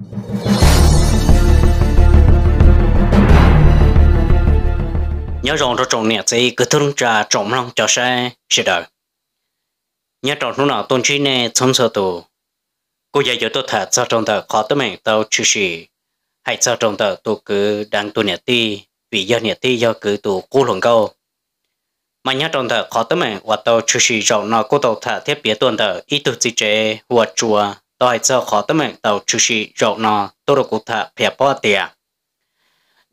Nyob zoo rau tsoom niam txiv kwv tij neej tsa tsoom mloog cov saib sawv daws. Nyob rau hnub no tuaj ntsib nej txhua txhua tus, kuj yog yuav tuaj tham txog rau ntawm qhov teeb meem tau tshwm sim hais txog rau ntawm tus kwv deev tus niam tij vim yog niam tij yog kwv tus qub hluas nkauj. Mas nyob rau ntawm qhov teeb meem uas tau tshwm sim zaum no kuj tau tham thiab piav tuaj ntawm ib tug txiv tsev hu ua Tsua tau hais txog qhov teeb meem tau tshwm sim zaum no tuaj rau kuv tham qhia paub tias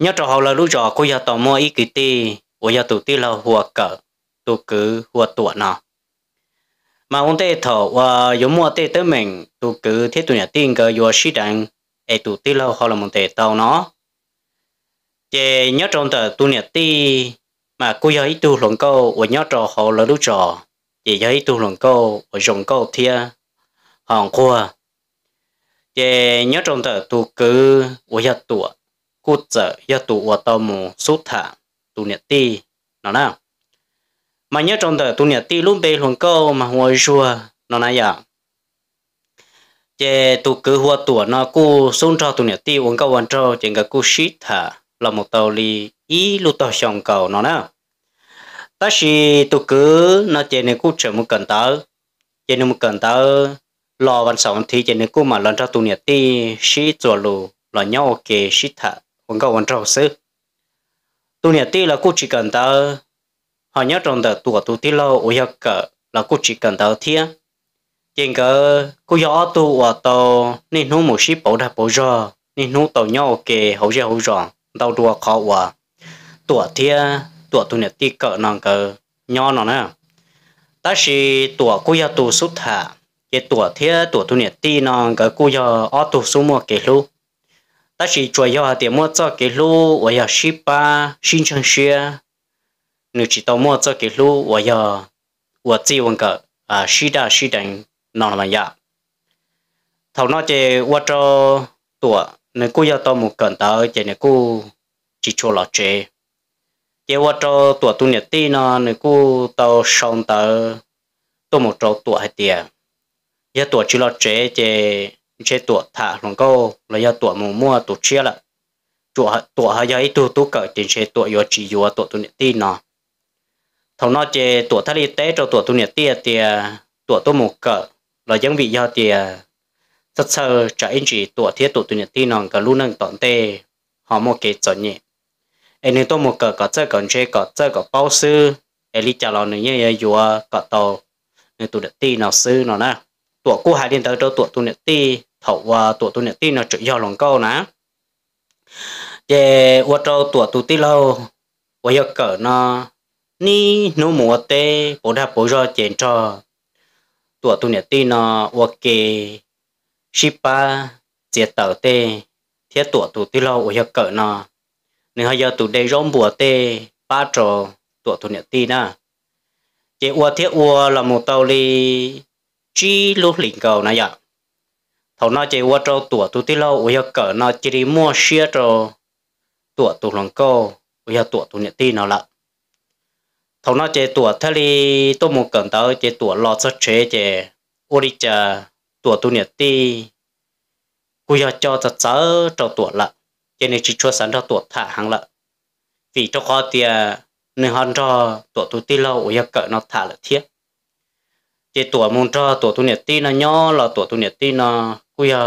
nyob rau hauv lawv lub zos kuj yog tau muaj ib kwv tij uas yog tus tij laug hu ua Kawm, tus kwv hu ua Tuam no. Mas ua ntej thaum uas yuav muaj tej teeb meem tus kwv thiab tus niam tij nkawd yuav sib deev es tus tij laug ho los ntes tau no, ces nyob rau ntawm tus niam tij mas kuj yog ib tug hluas nkauj uas nyob rau hauv lawv lub zos, ces yog ib tug hluas nkauj uas zoo nkauj thiab ho nquag. Ces nyob rau ntawm tus kwv uas yog Tuam kuj txawm yog tus uas tau mus xub tham tus niam tij no na. Mas nyob rau ntawm tus niam tij lub npe hluas nkauj mas hu ua Zuag no na yom. Ces tus kwv hu ua Tuam no kuj xub nrog tus niam tij ua nkauj ua nraug, ces nkawd kuj sib tham los mus tau li ib lub tog xyoo nkaus no na. Tab sis tus kwv no ces nws kuj tseem mus kawm ntawv, ces nws mus kawm ntawv los vas xaum thiv ces nws kuj mam los nrog tus niam tij sib txuas lus los nyob ua ke sib tham ua nkauj ua nraug xwb. Tus niam tij los kuj tsis kawm ntawv, ho nyob rau ntawm Tuam tus tij laug uas yog Kawm los kuj tsis kawm ntawv thiab. Ces nkawd kuj yog ob tug uas tau niaj hnub mus sib pauv dag pauv zog, niaj hnub tau nyob ua ke hauv zej hauv zos ntau dua qhov uas Tuam thiab Tuam tus niam tij Kawm no nkawd nyob no na. Tab sis Tuam kuj yog tus xub tham, ces Tuam thiab Tuam tus niam tij no nkawd kuj yog ob tug xub muaj kev hlub. Tab sis tsuas yog hais tias muaj txoj kev hlub uas yog sib pab sib ntseeg siab, nws tsis tau muaj txoj kev hlub uas yog ua txij ua nkawm sib daj sib deev no los mas yom. Thaum no ces ua rau Tuam nws kuj yog tau mus kawm ntawv ces nws kuj tsis tshua los tsev. Ces ua rau Tuam tus niam tij no nws kuj tau sau ntawv tuaj mus rau Tuam hais tias yog Tuam tsis los tsev ces ntshe Tuam tham hluas nkauj los yog Tuam mus muaj tus tshiab lawm. Tuam ho yog ib tug tub kawm ces ntshe Tuam yuav tsis yuav Tuam tus niam tij no. Thaum no ces Tuam thiaj li teb rau Tuam tus niam tij tias Tuam tuaj mus kawm los yeej vim yog tias txhawj txhawj tsam ib ntsis Tuam thiab Tuam tus niam tij no nkawd lub neej tom ntej ho muaj kev txom nyem, es nws tuaj mus kawm kom txawj kom ntse kom txawj kom paub xwb, es li cas los nws yeej yuav yuav kom tau nws tus niam tij no xwb no na. Tuam kuj hais li ntawd rau Tuam tus niam tij thaum uas Tuam tus niam tij no tseem yog hluas nkauj na. Ces ua rau Tuam tus tij laug uas yog Kawm no niaj hnub mus ua teb pauv dag pauv zog ces nrog Tuam tus niam tij no ua ke sib pab txiav taws tej, thiab Tuam tus tij laug uas yog Kawm no nws ho yog tus de zaub npua tej pab rau Tuam tus niam tij na. Ces ua thiab ua los mus tau li tsib lub hlis nkaus na yom. Thaum no ces ua rau Tuam tus tij laug uas yog Kawm no cia li muaj siab rau Tuam tus hluas nkauj uas yog Tuam tus niam tij no lawm. Thaum no ces Tuam thiaj li tuaj mus kawm ntawv ces Tuam los txog tsev ces ua li cas Tuam tus niam tij kuj yog coj txawv txawv rau Tuam lawm, ces nws tsis tshua xav nrog Tuam tham heev lawm, vim rau qhov tias nws ho nrog Tuam tus tij laug uas yog Kawm no tham lawm thiab. Ces Tuam mus nrog Tuam tus niam tij no nyob los Tuam tus niam tij no kuj yog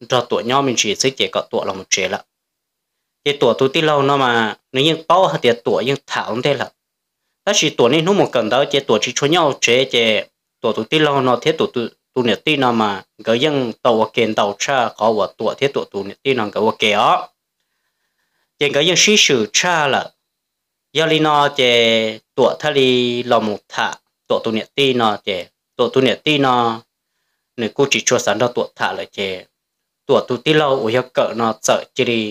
nrog Tuam nyob me ntsis xwb ces kom Tuam los mus tsev lawm. Ces Tuam tus tij laug no mas nws yeej paub hais tias Tuam yeej tham ua ntej lawm, tab sis Tuam niaj hnub mus kawm ntawv ces Tuam tsis tshua nyob hauv tsev ces Tuam tus tij laug no thiab Tuam tus niam tij no mas nkawd yeej tau ua ke ntau tshaj qhov uas Tuam thiab Tuam tus niam tij no nkawd ua ke os. Ces nkawd yeej sib swm tshaj lawm. Yog li no ces Tuam thiaj li los mus tham Tuam tus niam tij no ces Tuam tus niam tij no nws kuj tsis tshua xav nrog Tuam tham lawm ces Tuam tus tij laug uas yog Kawm no txawm cia li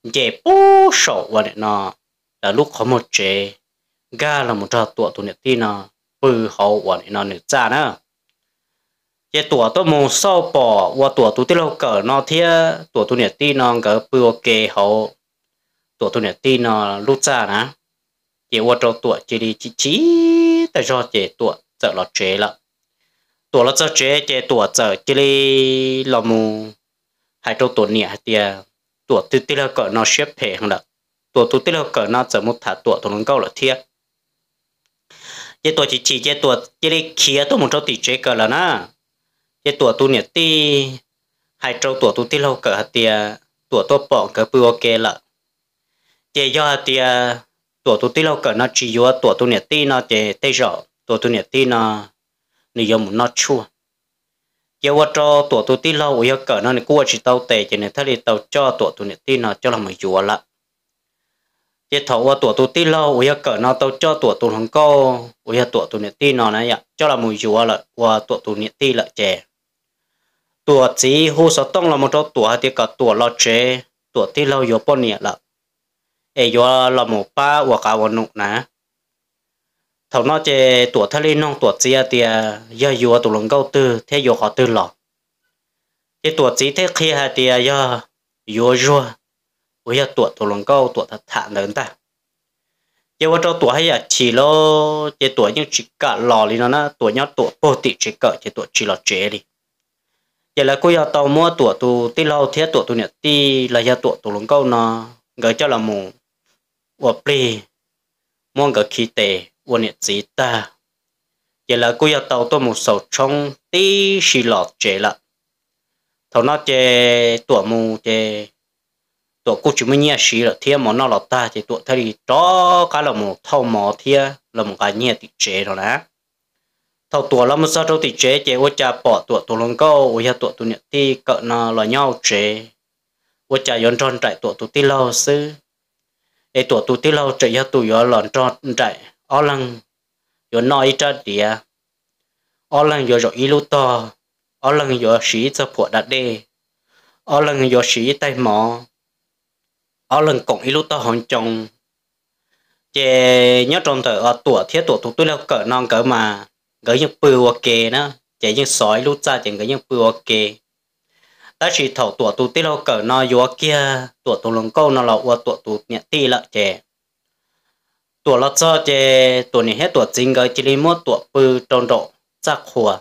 nce puag saum uas nim no lawv lub qhov muag tsev nkag los mus nrog Tuam tus niam tij no pw hauv uas nim no nws txaj na. Ces Tuam tuaj mus xauj pom uas Tuam tus tij laug Kawm no thiab Tuam tus niam tij no nkawd pw ua ke hauv Tuam tus niam tij no lub txaj na. Ces ua rau Tuam cia li chim chim tas zog ces Tuam txawm los tsev lawm. Tuam los txog tsev ces Tuam txawm cia li los mus hais rau Tuam niam hais tias, Tuam tus tij laug Kawm no siab phem heev lawm, Tuam tus tij laug Kawm no txawm mus tham Tuam tus hluas nkauj lawm thiab. Ces Tuam chim chim ces Tuam cia li khiav tuaj mus rau tim tsev Kawm lawm na. Ces Tuam tus niam tij hais rau Tuam tus tij laug Kawm hais tias Tuam tuaj pom nkawd pw ua ke lawm. Ces yog hais tias Tuam tus tij laug Kawm no tsis yuav Tuam tus niam tij no ces tej zaum Tuam tus niam tij no nws yuav mus noj tshuaj. Ces ua rau Tuam tus tij laug uas yog Kawm no nws kuj ua tsis tau tes ces nws thiaj li tau coj Tuam tus niam tij no coj los mus yuav lawm. Ces thaum uas Tuam tus tij laug uas yog Kawm no tau coj Tuam tus hluas nkauj uas yog Tuam tus niam tij no na coj los mus yuav lawm ua Tuam tus niam tij lawm ces Tuam txiv hu xov tooj los mus rau Tuam hais tias kom Tuam los tsev, Tuam tij laug yuav poj niam lawm, es yuav los mus pab ua qav ua num na. Thaum no ces Tuam thiaj li nug Tuam txiv hais tias yog yuav tus hluas nkauj twg thiab yuav qhov twg los. Ces Tuam txiv thiaj qhia hais tias yog yuav Zuag uas yog Tuam tus hluas nkauj Tuam tham tham ntawd ntag. Ces ua rau Tuam haj yam chim lawm ces Tuam yeej tsis kam los li no na, Tuam nyob Tuam puag tim tsev Kawm ces Tuam tsis los tsev li. Ces lawv kuj yog tau muab Tuam tus tij laug thiab Tuam tus niam tij los yog Tuam tus hluas nkauj no nkawd coj los mus ua plig, muab nkawd khi tes ua niam txiv tag, ces lawv kuj yog tau tuaj mus xaus tshoob tib si los tsev lawm. Thaum no ces Tuam mus ces Tuam kuj tsis muaj nyiaj siv lawm thiab, mov noj los tag ces Tuam thiaj li rov qab los mus thauj mov thiab los mus nqa nyiaj tim tsev no na. Thaum Tuam los mus txog rau tim tsev ces ua cas pom Tuam tus hluas nkauj uas yog Tuam tus niam tij Kawm no los nyob hauv tsev, ua cas yuav nrog nraim Tuam tus tij laug xwb. Es Tuam tus tij laug tseem yog tus yuav los nrog nraim, ob leeg yuav noj ib rab diav, ob leeg yuav zaum ib lub tog, ob leeg yuav siv ib txoj phuam da dej, ob leeg yuav siv ib taig mov, ob leeg koom ib lub tog hauv ncoo. Ces nyob rau ntawm Tuam thiab Tuam tus tij laug Kawm no nkawd mas nkawd yeej pw ua ke na, ces yeej xov ib lub txaj ces nkawd yeej pw ua ke. Tab sis thaum Tuam tus tij laug Kawm no yuav kiag Tuam tus hluas nkauj no los ua Tuam tus niam tij lawm ces Tuam los txog ces Tuam niam thiab Tuam txiv nkawd cia li muab Tuam pw rau nraum txaj qhua.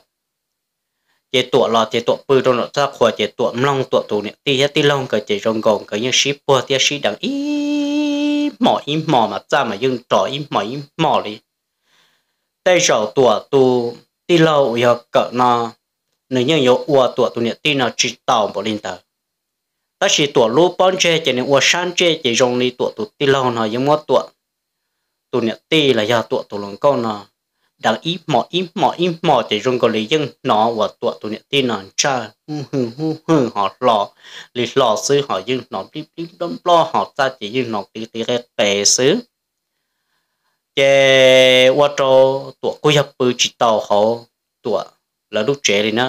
Ces Tuam los ces Tuam pw rau nraum txaj qhua ces Tuam mloog Tuam tus niam tij thiab tij laug nkawd ces zoo nkaus nkawd yeej sib puag thiab sib deev ib hmos ib hmos mas txaj mas yeej nrov ib hmos ib hmos li. Tej zaum Tuam tus tij laug uas yog Kawm no nws yeej yuav ua Tuam tus niam tij no tsis taus npaum li ntawd. Tab sis Tuam lub pob ntseg ces nws ua sab ntsej ces zoo li Tuam tus tij laug no yeej muab Tuam tus niam tij los yog Tuam tus hluas nkauj no deev ib hmos ib hmos ib hmos ces zoo nkaus li yeej hnov uas Tuam tus niam tij no ntsaj hwj hwj hwj hwj ho hlo li hlo xwb, ho yeej hnov plib plib nplob nplob ho txaj ces yeej hnov tiv tiv qe qe xwb. Ces ua rau Tuam kuj yog pw tsis tau hauv Tuam lawv lub tsev li na.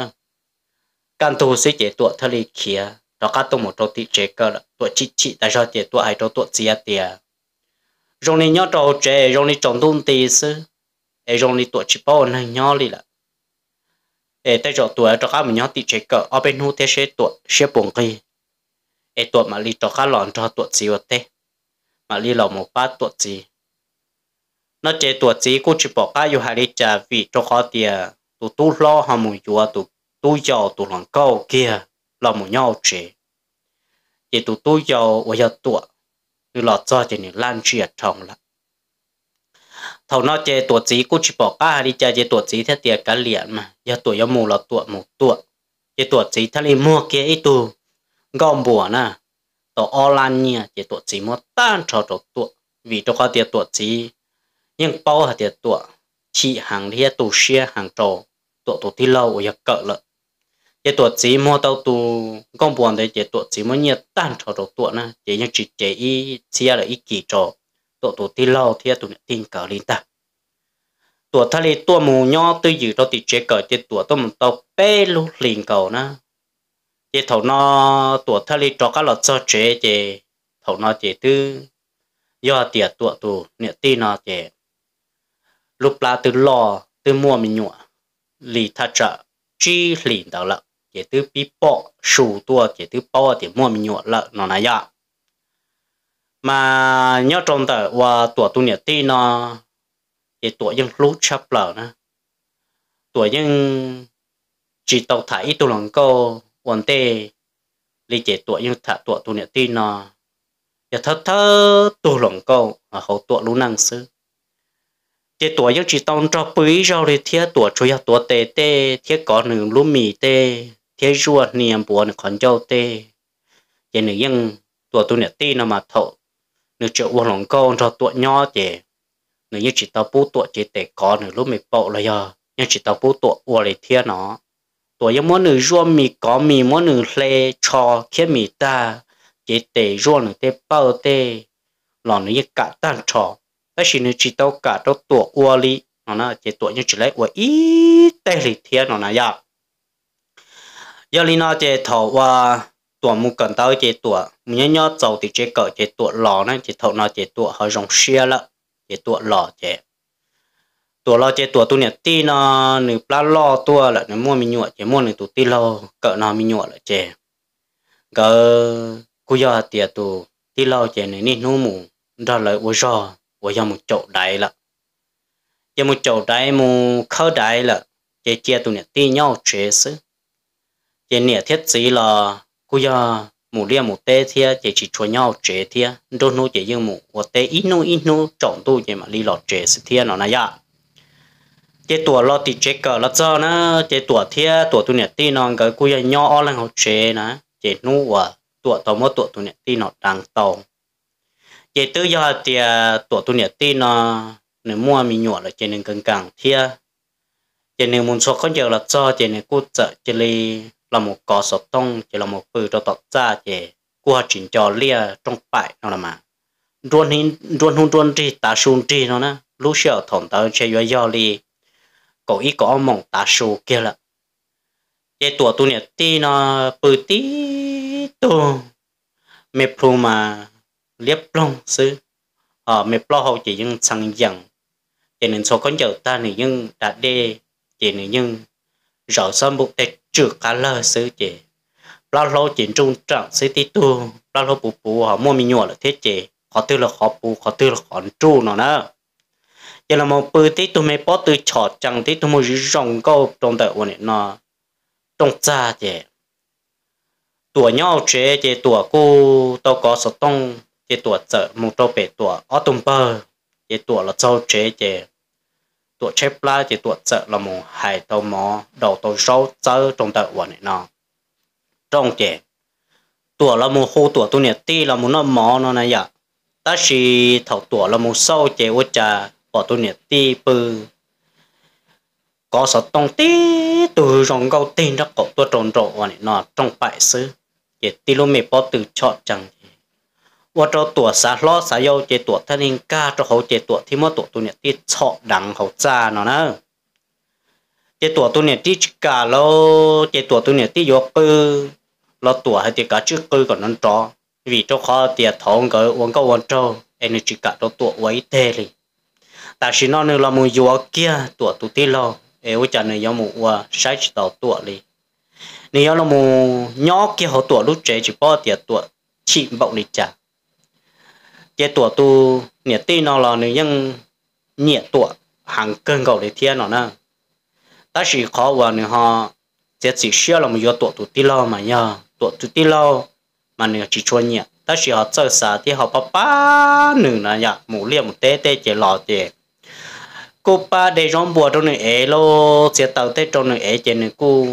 Kaj ntug xwb ces Tuam thiaj li khiav rov qab tuaj mus rau tim tsev Kawm lawm. Tuam chim chim tas zog ces Tuam hais rau Tuam txiv tias, zoo li nyob rau hauv tsev zoo li tsaus ntuj nti xwb, es zoo li Tuam tsis paub ua neeg nyob li lawm. Es tej zaum Tuam rov qab mus nyob tim tsev Kawm ob peb hnub thiab seb Tuam siab puas nqig, es Tuam mam li rov qab los nrog Tuam txiv ua teb, mam li los mus pab Tuam txiv. No ces Tuam txiv kuj tsis pom qab yuav hais li cas vim rau qhov tias tus tub hlob ho mus yuav tus tub yau tus hluas nkauj kiag los mus nyob hauv tsev. Ces tus tub yau uas yog Tuam, nws los txog ces nws laj ntsiag dhau lawm. Thaum no ces Tuam txiv kuj tsis pom qab hais li cas ces Tuam txiv thiaj tias kav liam mas yog Tuam yuav mus los Tuam mus Tuam. Ces Tuam txiv thiaj li muag kiag ib tug nkauj npuas na, tau ob lab nyiaj ces Tuam txiv muab tag nrho rau Tuam, vim rau qhov tias Tuam txiv yeej paub hais tias Tuam chim heev thiab tu siab heev rau Tuam tus tij laug uas yog Kawm lawm. Ces Tuam txiv muag tau tus nkauj npuas ntawd ces Tuam txiv muab nyiaj tag nrho rau Tuam na, ces yeej tsis cev ib txhiab lawm ib kis rau Tuam tus tij laug thiab tus niam tij nkawd li ntag. Tuam thiaj li tuaj mus nyob twj ywm rau tim tsev Kawm ces Tuam tuaj mus tau peb lub hlis nkaus na. Ces thaum no Tuam thiaj li rov qab los txog tsev ces thaum no ces twb yog tias Tuam tus niam tij no ces lub plab twb loj twb muaj me nyuam li thaj tsam tsib hlis ntawd lawm ces twb pib pom su tuaj ces twb paub tias muaj me nyuam lawm no na yom. Mas nyob rau ntawm uas Tuam tus niam tij no ces Tuam yeej hlub tshaj plaws na. Tuam yeej tsis tau tham ib tug hluas nkauj ua ntej li ces Tuam yeej tham Tuam tus niam tij no yog thawj thawj tug hluas nkauj hauv Tuam lub neej xwb. Ces Tuam yeej tsis tau nrog pw ib zaug li thiab, Tuam tsuas yog tuav tes tej thiab kov nws lub mis tej thiab zuaj hnia npuav nws qhov ncauj tej. Ces nws yeej, Tuam tus niam tij no mas thaum nws tseem ua hluas nkauj nrog Tuam nyob ces nws yeej tsis tau pub Tuam cev tes kov nws lub me paum los yog yeej tsis tau pub Tuam ua li thiab no. Tuam yeej muab nws zuaj mis kov mis, muab nws hle tsho khiab mis tag, cev tes zuaj nws tej pawj tej los nws yeej kam tag nrho, tab sis nws tsis tau kam rau Tuam ua li no na, ces Tuam yeej tsis laib ua ib teg li thiab no na yom. Yog li no ces thaum uas Tuam mus kawm ntawv ces Tuam mus nyob nyob txaus tim tsev kawm ces Tuam los na, ces thaum no ces Tuam ho zoo siab lawm. Ces Tuam los ces, Tuam los ces Tuam tus niam tij no nws plab loj tuaj lawm, nws muaj me nyuam ces muaj nws tus tij laug kawm no me nyuam lawm ces nkawd kuj yog hais tias tus tij laug ces nws niaj hnub mus nrog lawv ua zog uas yog mus caum daiv lawm. Ces mus caum daiv mus khawb daiv lawm, ces cia tus niam tij nyob hauv tsev xwb. Ces niam thiab txiv los kuj yog mus liaj mus teb thiab ces tsis tshua nyob hauv tsev thiab, nruab hnub ces yeej mus ua teb ib hnub ib hnub tsaus ntuj ces mam li los tsev xwb thiab no na yom. Ces Tuam los tim tsev kawm los txog na, ces Tuam thiab Tuam tus niam tij no nkawd kuj yog nyob ob leeg hauv tsev na, ces hnub uas Tuam tau muab Tuam tus niam tij no deev tau ces twb yog hais tias Tuam tus niam tij no nws muaj me nyuam lawm ces nws nkees nkees thiab. Ces nws mus ntxhua khaub ncaws los txog ces nws kuj txawm cia li los mus kov xov tooj ces los mus pw rau tom txaj ces kuj ho tsis nco liaj rooj paim no los mas. Nruab hnub nruab nrig tav su nrig no na, lub sij hawm thaum ntawd ntshe yuav yog li kaum ib kaum ob moos tav su kiag lawm. Ces Tuam tus niam tij no pw tib tug me plhu mas liab ploog xwb, ho me plaub hau ces yeej txheev yees. Ces nws ntxhua khaub ncaws tag nws yeej da dej, ces nws yeej zawv xab npum tej tswm qab lawg xwb ces plab hlaub ces nruj nreem xwb, tib tug plab hlaub puv puv ho muaj me nyuam lawm thiab ces qhov twg los qhov puv qhov twg los qhov nruj no na. Ces los mus pw tib tug me pob tw chom cees tib tug muaj zoo nkauj rau ntawm ua nim no rooj txag ces Tuam nyob hauv tsev ces Tuam kuj tau kov xov tooj ces Tuam txawm mus rau pem Tuam ob tug npawg. Ces Tuam los txog hauv tsev ces Tuam tshaib plab ces Tuam txawm los mus hais tau mov daus tau zaub txawb rau ntawm ua nim no rooj ces Tuam los mus hu Tuam tus niam tij los mus noj mov no na yom. Tab sis thaum Tuam los mus xauj ces ua cas pom tus niam tij pw kov xov tooj tib tug zoo nkauj tig nraub qaum tuaj rau nraum ua nim no rooj paim xwb. Ces tib lub me pob tw chom cees ces ua rau Tuam xav hlob xav yau ces Tuam thiaj li nkag rau hauv ces Tuam thiaj muab Tuam tus niam tij txhom deev hauv txaj no na. Ces Tuam tus niam tij tsis kam lauj, ces Tuam tus niam tij yuav qw los Tuam hais tias kav tsij qw kom nrov nrov, vim rau qhov tias thaum nkawd ua nkauj ua nraug es nws tsis kam rau Tuam ua ib teg li. Tam sim no nws los mus yuav kiag Tuam tus tij laug es ua cas nws yuav mus ua saib tsis taus Tuam li. Nws yuav los mus nyob kiag hauv Tuam lub tsev tsis paub tias Tuam chim npaum li cas. Ces Tuam tus niam tij no los nws yeej nyiam Tuam heev kawg nkaus li thiab no na. Tab sis qhov uas nws ho txiav txim siab los mus yuav Tuam tus tij laug mas yog Tuam tus tij laug mas nws tsis tshua nyiam, tab sis ho txawj xav thiab ho pab pab nws no yom, mus liaj mus teb tej ces los ces kuj pab de zaub npua rau nws ev lauj, txiav taws tej rau nws ev ces nws kuj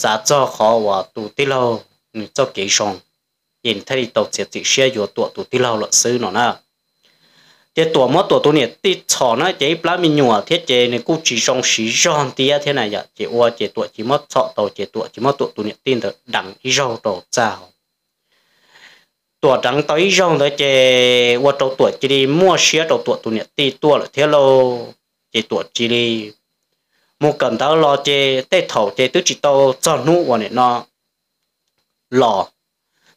xav txog qhov uas tus tij laug nws txoj kev zoo, ces nws thiaj li tau txiav txim siab yuav Tuam tus tij laug lawm xwb no na. Ces Tuam muab Tuam tus niam tij txhom na ces ib plab me nyuam thiab ces nws kuj tsis zoo siv zog ntiab thiab na yom, ces ua ces Tuam cia li muab txhom tau ces Tuam cia li muab Tuam tus niam tij ntawd deev ib zaug rau txaj hauv. Tuam deev tau ib zaug ntawd ces ua rau Tuam cia li muaj siab rau Tuam tus niam tij tuaj lawm thiab lauj. Ces Tuam cia li mus kawm ntawv los ces tej thaum ces twb tsis tau txog hnub uas nim no los,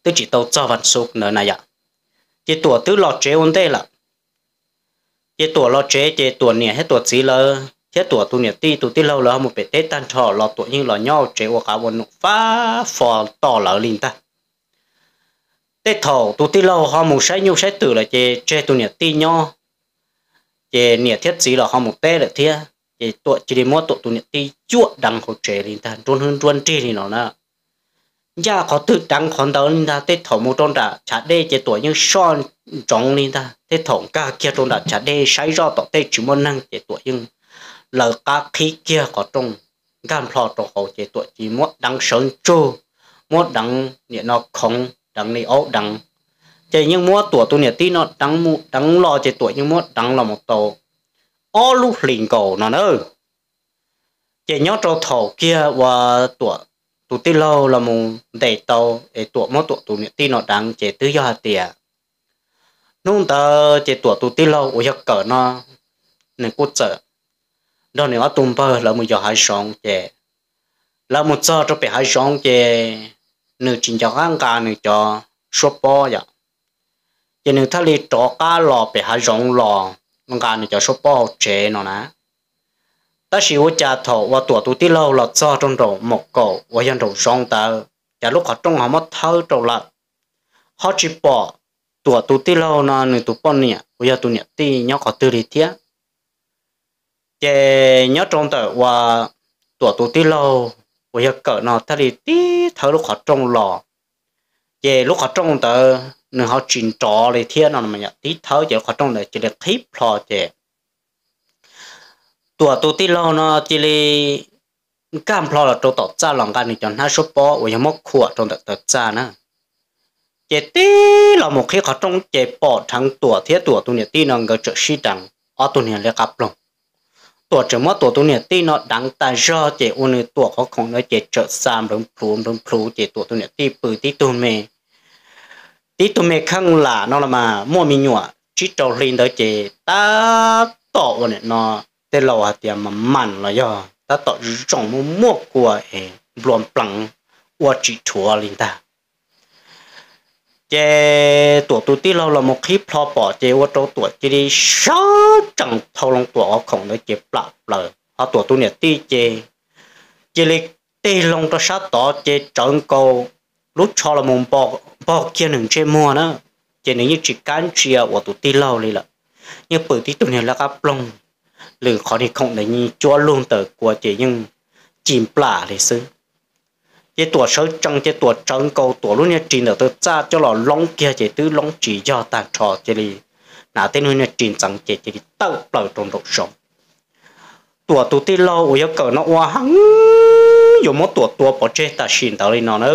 twb tsis tau txog vas xuv ntawd na yom, ces Tuam twb los tsev ua ntej lawm. Ces Tuam los tsev ces Tuam niam thiab Tuam txiv lawv thiab Tuam tus niam tij tus tij laug lawv ho mus pem teb tag nrho los Tuam yeej los nyob hauv tsev ua qav ua num fab fo tos lawv li ntag. Tej thaum tus tij laug ho mus saib nyuj saib twm lawm ces tseg tus niam tij nyob, ces niam thiab txiv los ho mus teb lawm thiab, ces Tuam cia li muab Tuam tus niam tij cuam deev hauv tsev li ntag, nruab hnub nruab nrig li no na. ncaj qhov twg deev qhov ntawd li ntag. Tej thaum mus rau nram chav dej ces Tuam yeej soj ntsoov li ntag. Tej thaum nkag kiag rau nram chav dej saib zoj tom tej tsis muaj neeg ces Tuam yeej lawv qab qhib kiag qhov rooj nkag nplho rau hauv ces Tuam cia muab deev sawv ntsug, muab deev niam no khoov deev li aub deev. Ces yeej muab Tuam tus niam tij no deev mus deev los ces Tuam yeej muab deev los mus tau ob lub hlis nkaus no na. Ces nyob rau thaum kiag uas Tuam tus tij laug los mus ntes tau es Tuam muab Tuam tus niam tij no deev ces twb yog hais tias hnub ntawd ces Tuam tus tij laug uas yog Kawm no nws kuj txawm nrog nws ob tug npawg lawv mus yos hav zoov ces lawv mus txog rau pem hav zoov ces nws tsis nco qab nqa nws cov suab pob yom, ces nws thiaj li rov qab los pem hav zoov los nqa nws cov suab pob hauv tsev no na. Tab sis ua cas thaum uas Tuam tus tij laug los txog rau nraum mom kaum uas yog nraum zoov ntawd, cas lub qhov rooj ho muab thawb rau lawm, ho tsis pom Tuam tus tij laug no nws tus poj niam uas yog tus niam tij nyob qhov twg li thiab. Ces nyob rau ntawm uas Tuam tus tij laug uas yog Kawm no thiaj li tib thawb lub qhov rooj los, ces lub qhov rooj ntawd nws ho tsis nrov li thiab no, tib thawb ces lub qhov rooj ntawd cia li qhib plho ces Tuam tus tij laug no cia li nkag nplho los rau tom txaj los nqa nws cov hnab suab pob uas yog muab khuam rau ntawm taw txaj na. Ces tib los mus qhib qhov rooj ces pom dheev Tuam thiab Tuam tus niam tij no nkawd tseem sib deev ob tug niag liab qab ploog. Tuam tseem muab Tuam tus niam tij no deev tas zog ces ua nws Tuam qhov khoom ntawd ces tseem xa nplawv plhuv nplawv plhuv ces Tuam tus niam tij pw tib tug me tib tug me kheej lam no los mas muaj me nyuam tsib rau hli ntawd ces tab tom ua nim no tej laus hais tias mas mas los yog tab tom zoo muaj muaj kua es nplua npleev ua tsis dhuav li ntag. Ces Tuam tus tij laug los mus qhib plho pom ces ua rau Tuam cia li sawv tsees thau loo Tuam qhov khoom ntawd ces plam plaws, ho Tuam tus niam tij ces cia li tig loo rau sab tod ces tsawv nkaus lub tsho los mus npog kiag nws ntsej muag na. Ces nws yeej tsis kam ntsia uas tus tij laug li lawm, yeej pw tib tug niag liab qab ploog, lwm qhov niag khoom ntawd yeej cuab lug ntawm kua ces yeej ci nplam li xwb. Ces Tuam sawv tsees ces Tuam tsawv nkaus Tuam lub niag ris ntawm taw txaj coj los loob kiag ces twb loob tsis yog tag nrho, cia li hnav tej lub niag ris ntxeev ces cia li tawm plaws rau nraum zoov. Tuam tus tij laug uas yog Kawm no ua heev yuav muab Tuam tua pov tseg tam sim ntawd li no na.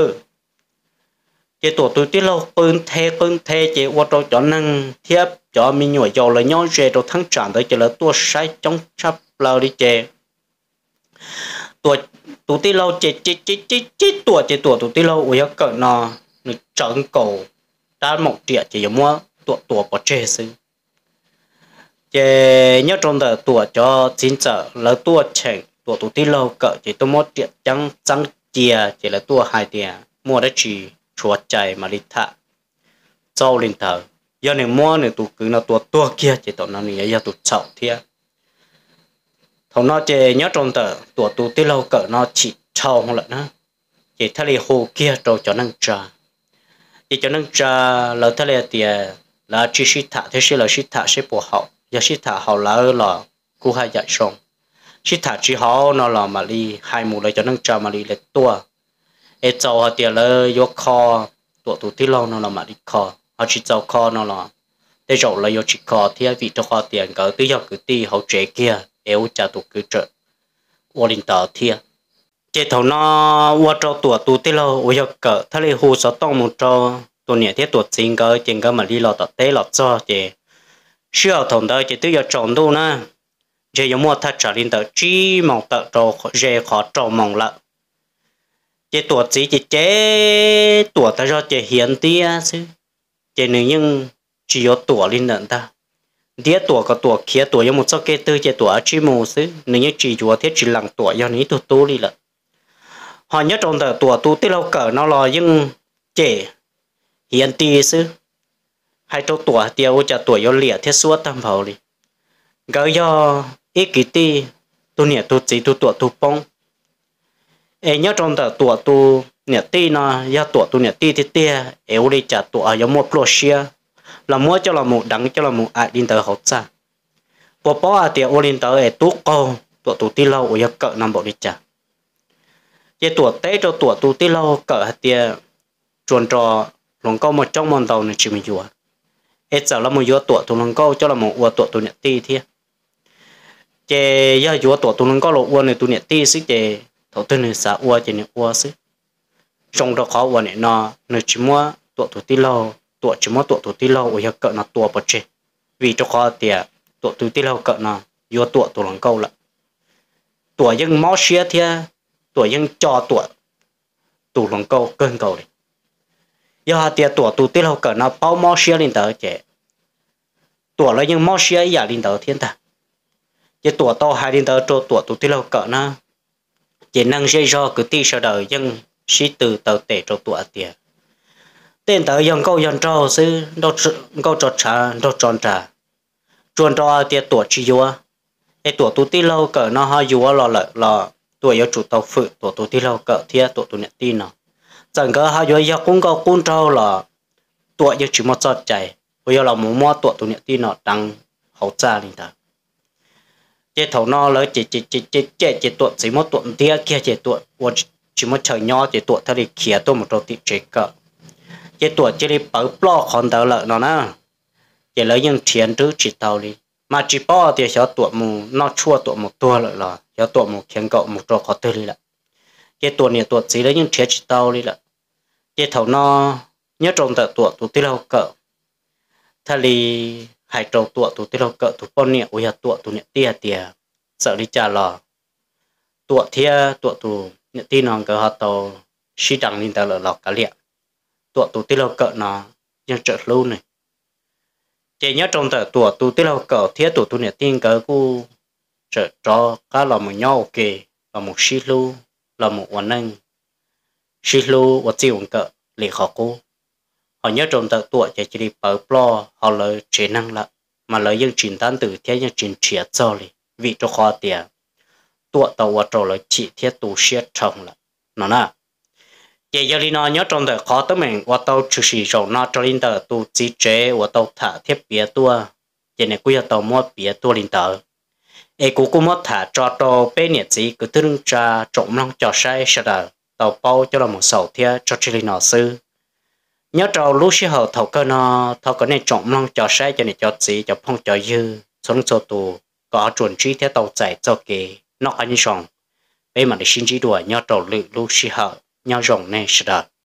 Ces Tuam tus tij laug qw nthe qw nthe ces ua rau cov neeg thiab cov me nyuam yaus lawv nyob ze rau theeb tsam ntawd ces lawv tuaj saib coob tshaj plaws li ces Tuam tus tij laug ces ces ces ces Tuam ces Tuam tus tij laug uas yog Kawm no nws tsawv nkaus rab moom riam ces yuav muab Tuam tua pov tseg xwb. Ces nyob rau ntawm Tuam cov txiv ntxawm lawv tuaj cheem Tuam tus tij laug Kawm ces tuaj muab riam ceeb txeeb cia ces lawv tuaj hais tias muaj dab tsi tshuav cai mam li tham. Txaus li ntawd, yog nws muab nws tus kwv no tua tuag kiag ces thaum no nws yuav yog tus txhaum thiab. Thaum no ces nyob rau ntawm Tuam tus tij laug Kawm no chim dhau lawm na, ces thiaj li hu kiag rau cov neej tsa. Ces cov neej tsa lawv thiaj li hais tias lawv tsis sib tham thiab seb lawv sib tham seb puas haum, yog sib tham haum lawv los kuj haj yam zoo, sib tham tsis haum no los mam li hais mus lawv cov neej tsa mam li lawv tuaj. Es txaus hais tias lawv yuav kho Tuam tus tij laug no los mam li kho, ho tsis txaus kho no los tej zaum lawv yuav tsis kho thiab vim rau qhov tias nkawd twb yog kwv tij hauv tsev kiag es ua cas tus kwv tseem ua li ntawd thiab. Ces thaum no ua rau Tuam tus tij laug uas yog Kawm thiaj li hu xov tooj mus rau Tuam niam thiab Tuam txiv nkawd ces nkawd mam li los tom teb los txog ces sij hawm thaum ntawd ces twb yuav tsaus ntuj na, ntshe yuav muaj thaj tsam li ntawm tsib moos tawm rau ze qhov rau moos lawm. Ces Tuam txiv ces cem Tuam tag zog ces hiav ntiab xwb, ces nws yeej tsis yuav Tuam li ntawm ntag. Ntiab Tuam kom Tuam khiav Tuam yuav mus txoj kev twg ces Tuam tsij mus xwb, nws yeej tsis yuav thiab tsis lees Tuam yog nws ib tug tub li lawm. Ho nyob rau ntawm Tuam tus tij laug Kawm no los yeej cem hiav nti xwb, hais rau Tuam hais tias ua cas Tuam yuav liam thiab xuab tag npaum li. Nkawd yog ib kwv tij, tus niam tus txiv tus tuam tus poob. Es nyob rau ntawm Tuam tus niam tij no yog Tuam tus niam tij tiag tiag es ua li cas Tuam yuav muaj pluaj siab los muab coj los mus deev coj los mus aim li ntawd hauv txaj? Puas paub hais tias ua li ntawd es tub qaug Tuam tus tij laug uas yog Kawm no npaum li cas? Ces Tuam teb rau Tuam tus tij laug Kawm hais tias, tsuas nrog hluas nkauj muaj coob muaj ntau nws tsis mus yuav, es txawm los mus yuav Tuam tus hluas nkauj coj los mus ua Tuam tus niam tij thiab. Ces yog yuav Tuam tus hluas nkauj los ua nws tus niam tij xwb ces thaum twg nws xav ua ces nws ua xwb. Zoo rau qhov uas nim no nws tsis muab Tuam tus tij laug, Tuam tsis muab Tuam tus tij laug uas yog Kawm no tua pov tseg, vim rau qhov tias Tuam tus tij laug Kawm no yuav Tuam tus hluas nkauj lawm. Tuam yeej mob siab thiab Tuam yeej co Tuam tus hluas nkauj kawg nkaus li. Yog hais tias Tuam tus tij laug Kawm no paub mob siab li ntawd ces Tuam lawv yeej mob siab ib yam li ntawd thiab ntag. Ces Tuam tau hais li ntawd rau Tuam tus tij laug Kawm na, ces neeg zej zog kwv tij sawv daws yeej sib tw taw tes rau Tuam hais tias, tej ntawd yog nkauj yog nraug xwb, nkauj tso tshav nraug tso nras, tsuas nrog hais tias Tuam tsis yuav, es Tuam tus tij laug Kawm no ho yuav los lawm los Tuam yuav tsum tau fwm Tuam tus tij laug Kawm thiab Tuam tus niam tij no. Txawm nkawd ho yuav yog qub nkauj qub nraug los Tuam yeej tsis muaj txoj cai uas yuav los mus muab Tuam tus niam tij no deev hauv txaj li ntawd. Ces thaum no lawv ces cem ces Tuam txiv muab Tuam ntiab kiag ces Tuam ua tsis muaj chaw nyob ces Tuam thiaj li khiav tuaj mus rau tim tsev Kawm. Ces Tuam cia li pawv ploj qhov ntawd lawm no na. Ces lawv yeej nrhiav nrwb tsis tau li, mas tsis paub tias xyov Tuam mus noj tshuaj Tuam mus tuag lawm los xyov Tuam mus khiav nkaum mus rau qhov twg li lawm. Ces Tuam niam Tuam txiv lawv yeej nrhiav tsis tau li lawm. Ces thaum no nyob rau ntawm Tuam tus tij laug Kawm thiaj li hais rau Tuam tus tij laug Kawm tus poj niam uas yog Tuam tus niam tij hais tias, txawm li cas los Tuam thiab Tuam tus niam tij no nkawd ho tau sib deev li ntawd lawm los kav liam, Tuam tus tij laug Kawm no yeej tseem hlub nws. Ces nyob rau ntawm Tuam tus tij laug Kawm thiab Tuam tus niam tij nkawd kuj tseem rov qab los mus nyob ua ke, los mus sib hlub, los mus ua neej, sib hlub ua txij ua nkawm li qhov qub. Ho nyob rau ntawm Tuam ces cia li pawv ploj hauv lawv tsev neeg lawm, mas lawv yeej tsis ntab ntws thiab yeej tsis nrhiav txog li, vim rau qhov tias Tuam tau ua rau lawv chim thiab tu siab dhau lawm no na. Ces yog li no nyob rau ntawm qhov teeb meem uas tau tshwm sim zaum no raws li ntawm tus txiv tsev uas tau tham thiab piav tuaj, ces nws kuj yog tau muab piav tuaj li ntawd. Es kuv kuj muab tham tso rau peb niam txiv kwv tij neej tsa tsoom mloog cov saib sawv daws tau paub coj los mus xaus thiab tso tseg li no xwb. Nyob rau lub sij hawm thaum kawg no, thov kom nej tsoom mloog cov saib cov niam cov txiv cov phooj cov ywg txhua leej txhua tus kom ho tsuas ntsib thiab tau txais txoj kev noj qab nyob zoo. Peb mam li sib ntsib dua nyob rau lwm lub sij hawm, nyob zoo nej sawv daws.